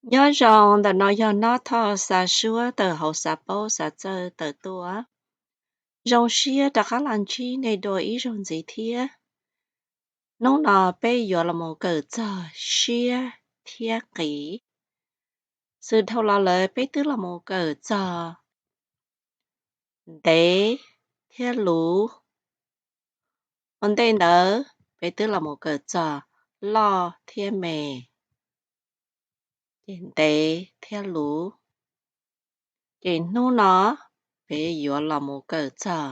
Nyob zoo, ntawm no yog Nov Thoj xa suab tawm hauv xav paub xav txawj tawm tuaj. Zoo siab rov qab los ntsib nej dua ib zaug ntxiv thiab. Hnub no peb yuav los mus kawm txog siab thiab qis. Xwm dhau los lawm peb twb los mus kawm txog ntev thiab luv. Ua ntej ntawd peb twb los mus kawm txog loj thiab me, ces ntev thiab luv. Ces hnub no peb yuav los mus kawm txog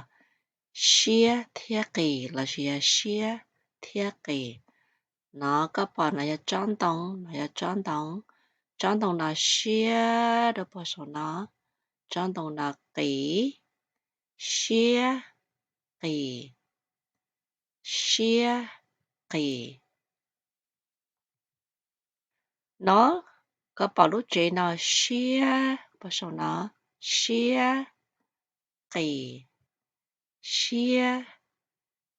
siab thiab qis lossis yog siab thiab qis. No koj pom no yog tsob ntoo, no yog tsob ntoo. Tsob ntoo no siab rau puag saum no, tsob ntoo no qis, siab, qis, siab, qis. No koj pom lub tsev no siab puag saum no, siab, qis, siab,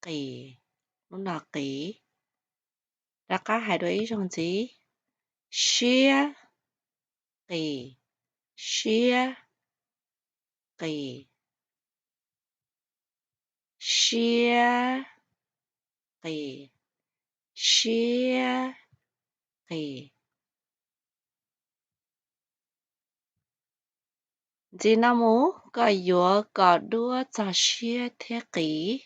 qis, lub no qis. Rov qab hais dua ib zaug ntxiv, siab, qis, siab, qis, siab, qis, siab, qis. Ntxiv no mus koj yuav kom duab txog siab thiab qis,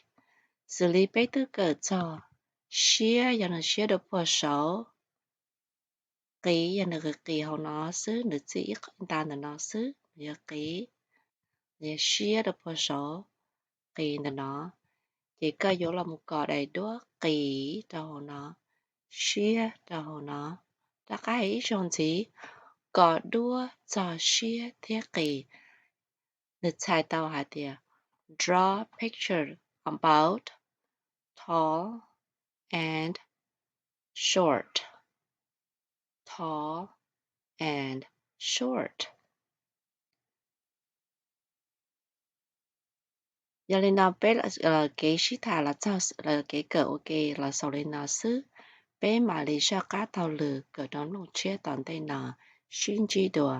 xws li peb twb kawm txog siab yog nws siab rau puag saud, qis yog nws qis qis hauv no xwb, nws txij ib nta ntawm no xwb, nws yog qis, nws yog siab rau puag saud, qis ntawm no. Ces koj yuav los mus kom daim duab qis rau hauv no, siab rau hauv no. Rov qab hais ib zaug ntxiv, kom duab txog siab thiab qis. Nws txhais tau hais tias draw picture about tall and short, tall and short. Yog li no peb kev sib tham los txog, kev kawm ua ke los xaus li no xwb. Peb mam li soj qab taug lw kawm rau nplooj tshiab tom ntej no, sib ntsib dua.